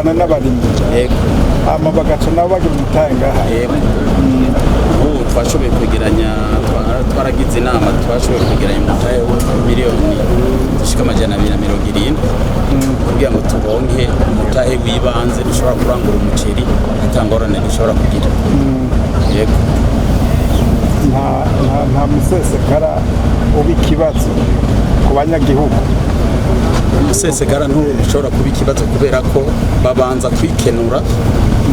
Mukorana n'abarimyi? Yego. Hama bagaca nabo bagira umutahe ngaha? Yego, ubu twashoboye kwegeranya, twaragize inama, twashoboye kwegeranya umutahe wa miliyoni zishika 270 kugira ngo turonke umutahe w'ibanze dushobora kurangura umuceri ata ngorane dushobora kugira. Yego. Nta musesekara uba ikibazo ku banyagihugu? Umusesekara ntushobora kuba ikibazo kubera ko babanza kwikenura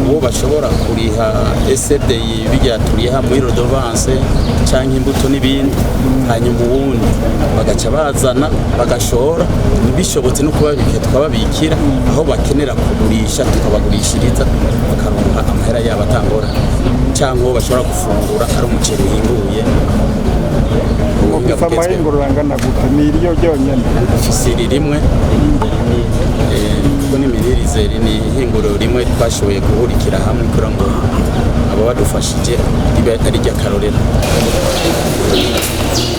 uwo bashobora kuriha SDI, bijya turiha muri redevance canke imbuto n'ibindi, hanyuma uwundi bagaca bazana bagashora. Bishobotse no kubabika tukababikira, aho bakenera kugurisha tukabagurishiriza, bakaronka amahera yabo atangora, cyangwa uwo bashobora gufungura ari umuceri uhinguye. Ubuhinga Ufise bugezweho. Amahinguriro angana gute? Ni iryo ryonyene? Dufise iri rimwe, kuko n'imirizeri ni ihinguriro rimwe twashoboye guhurikira hamwe kugira ngo aba badufashije ribe ari iry'akarorero.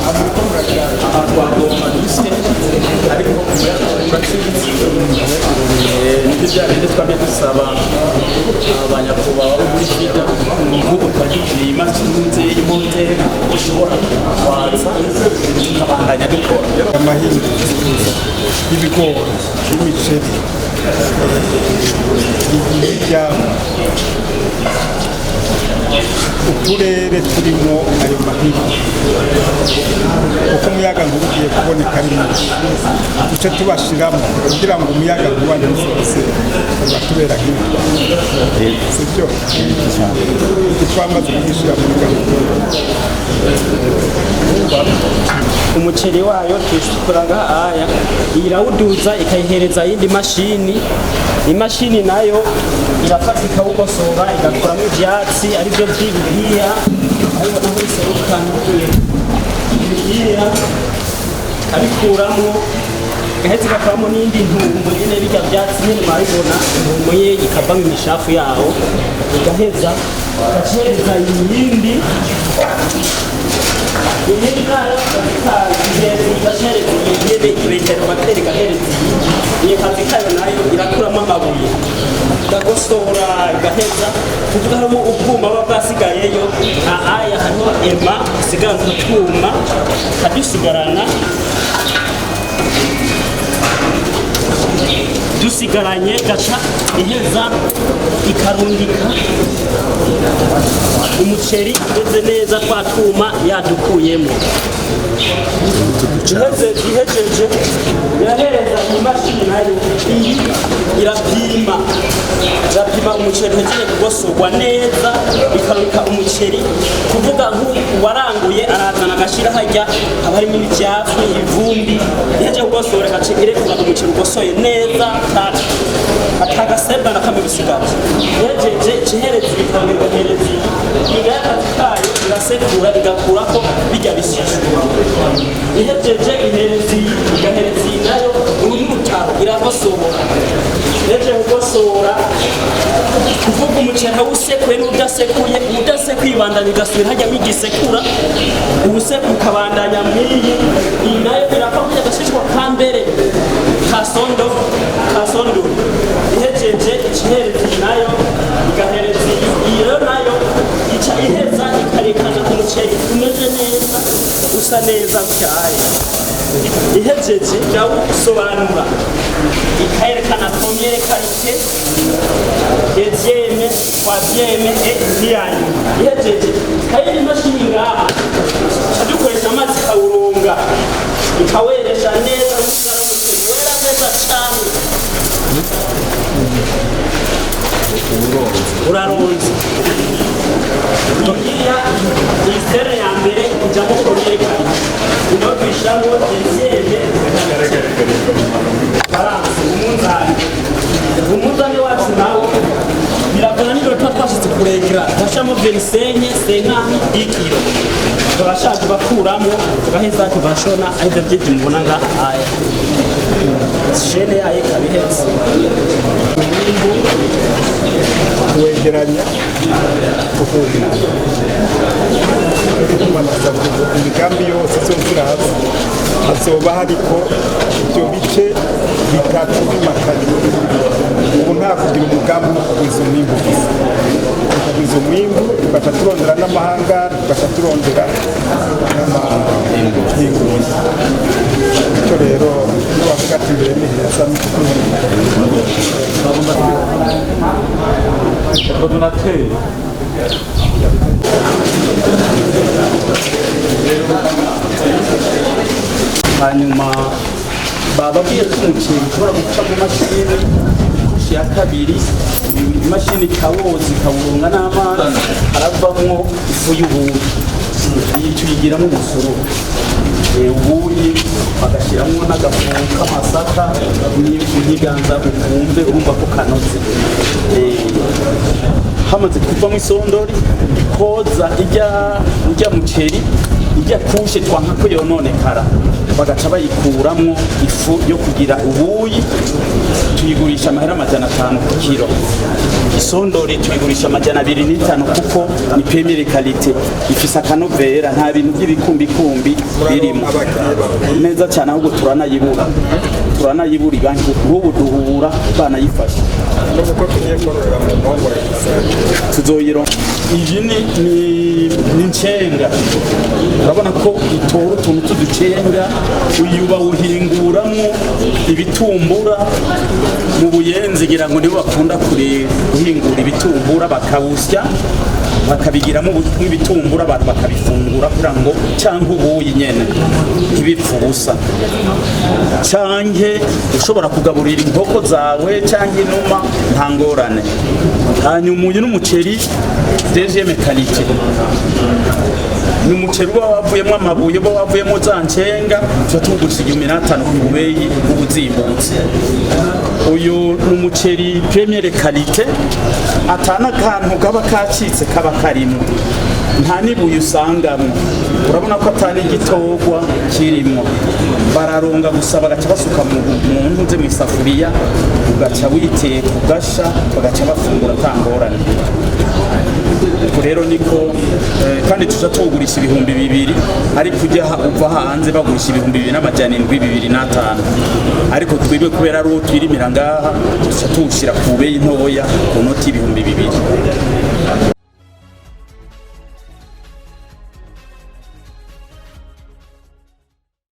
Aha twagomba duse, ariko uracitse. Nibyo bya bindi twamye dusaba abanyakubahwa bo muri FIDA. Nk'ubu twagiye imashini y'imoteri ishobora kwatsa, tukabandanya dukora. Amahinguriro y'ibigori, y'imiceri, y'ivyamwa, uturere turimo ayo mahinguriro, kuko umuyaga nkuba ugiye kuboneka ari mwinshi, duce tubashiramo kugira ngo umuyaga nkuba ntuzose ubatubera nk'ibi, sibyo? Iki twamaze kugishyira muri gahunda. Umuceri wayo tuyishukura aya, irawuduza ikayihereza iyindi mashini. Imashini nayo irafata ikawugosora, igakuramo ivyatsi, arivyo vy'ibihiya, ariho naho iserukana ibihiya, ikabikuramo, igaheza igakuramo n'indi ntumbo nyene, birya vyatsi nyene murabibona, intumbo ye ikavamo imishafu yawo, igaheza igahereza iyindi. Iyindi nayo igahereza iyindi, ibetera igahereza iyi. Iyo kazi kayo nayo irakuramo amabuye, igagosora, igaheza kuvuga harimo ubwuma buba bwasigayeyo. Aya hariho ema isigarana utwuma, kadusigarana dusigaranye, gaca iheza ikarundika umuceri umeze neza, twa twuma yadukuyemo. Iheze ihejeje irahereza iyi mashini nayo. Iyi irapima, irapima umuceri uhejeje kugosorwa neza, ikarurika umuceri. Kuvuga nk'uwaranguye arazana agashyira hajya, haba harimo ibyafu, ivumbi. Ihejeje kugosora igaca irekura umuceri ugosoye neza, atagasemba na kamwe bisigaje. Ihejeje ihereza ibitabo, igahereza iyi. Iyi akazi kayo irasekura, igakurako bijya bishyushyu. Ihejeje ihereza iyi, igahereza iyi nayo. Uru ni urutaro, iragosora. Ihejeje kugosora, kuvuga umuceri awusekuye n'udasekuye, udasekuye ibandanya igasubira hajyamo igisekura, uwusekuye ukabandanya mw'iyi. Iyi nayo irapfa kurya agashishwa ka mbere ka sondo ka sondura. Ihejeje ikihereza iyi nayo, igahereza iyi. Iyi rero nayo ica iheza ikarekana umuceri umeze neza, usa neza cyane. Ihejeje irawusobanura, ikayerekana première qualité, deuxième, troisième et n'iyanyuma. Ihejeje kayindi imashini ngaha ica dukoresha amazi, ikawurunga, ikaweresha neza, usigara umuceri wera neza cane. Uraronze iya iyi sere ya mbere ijamo première qualité, ino tuyishiramo deuxième balance, umunzani. Umunzani wacu nawo biravana n'ibiro tuba twashize kuregera, turashiramo 25, 50, 10 kilo, turashaka tugakuramo, tugaheza tugashona, arivyo vyinshi mubona nga aya chaîne yayo ikaba ihetse. Umwimbu kuwegeranya, kuhumura. Banasabye ngo imigambi yose izozira hasi hazoba hariko ibyo bice bitatu bimatanye. Ubu nta kugira umugambi wo kugwiza umwimbu gusa, kugwiza umwimbu tugaca turondera n'amahanga, tugaca turondera n'amahinguriro. Icyo rero n'abavuga ati imbere ni heza. Coordonnateur. Hanyuma bababwiye ko umuceri ushobora guca mu mashini ikushi ya kabiri, imashini ikawoza, ikawurunga n'amazi, haravamwo ifu y'ubuyi. Iyi tuyigiramo umusururu. Ubuyi bagashyiramo n'agafu k'amasaka n'inyiganza, ukumve urumva ko kanoze. Hamaze kuvamo isondori koza ijya muceri, ijya kushe twanka ko yononekara, bagaca bayikuramwo ifu yo kugira ubuyi. Tuyigurisha amahera 500 ku kiro. Isondori tuyigurisha 205 kuko ni première qualité, ifise akanovera, nta bintu by'ibikumbikumbi birimo. Neza cyane, ahubwo turanayibura ibanki nk'ubu duhura banayifashe. N'ubu ko tugiye kororera mu mpongore gusa. Tuzoyiro iyi ni ncenga, urabona ko itora utuntu tuducenga. Uyu bawuhinguramwo ibitumbura mu Buyenzi, ngira ngo nibo bakunda guhingura ibitumbura, bakawusya bakabigiramo nk'ibitumbura, abantu bakabifungura kugira ngo cyangwa ubuyi nyene ntibipfe ubusa, canke ushobora kugaburira inkoko zawe canke inuma, nta ngorane. Hanyuma uyu n'umuceri deuxième qualité, ni umuceri uba wavuyemo amabuye, uba wavuyemo za ncenga, tuba tuwugurisha 1500 ku bubeyi ubuzimbutse. Uyu ni umuceri première qualité, atana akantu kaba kacitse kaba karimo, nta n'ibuye usangamo. Urabona ko atari igitogwa kirimo, bararonga gusa bagaca basuka mu ntuze mu isafuriya, ugaca witeka ugasha, bagaca bafungura atangorane. Ubwo rero niko kandi tuja tuwugurisha 2000, ariko ujya uva hanze bagurisha 2700, 2500, ariko twebwe kubera ari uwo twirimira ngaha, tuca tuwushyira ku beyi ntoya ku noti 2000.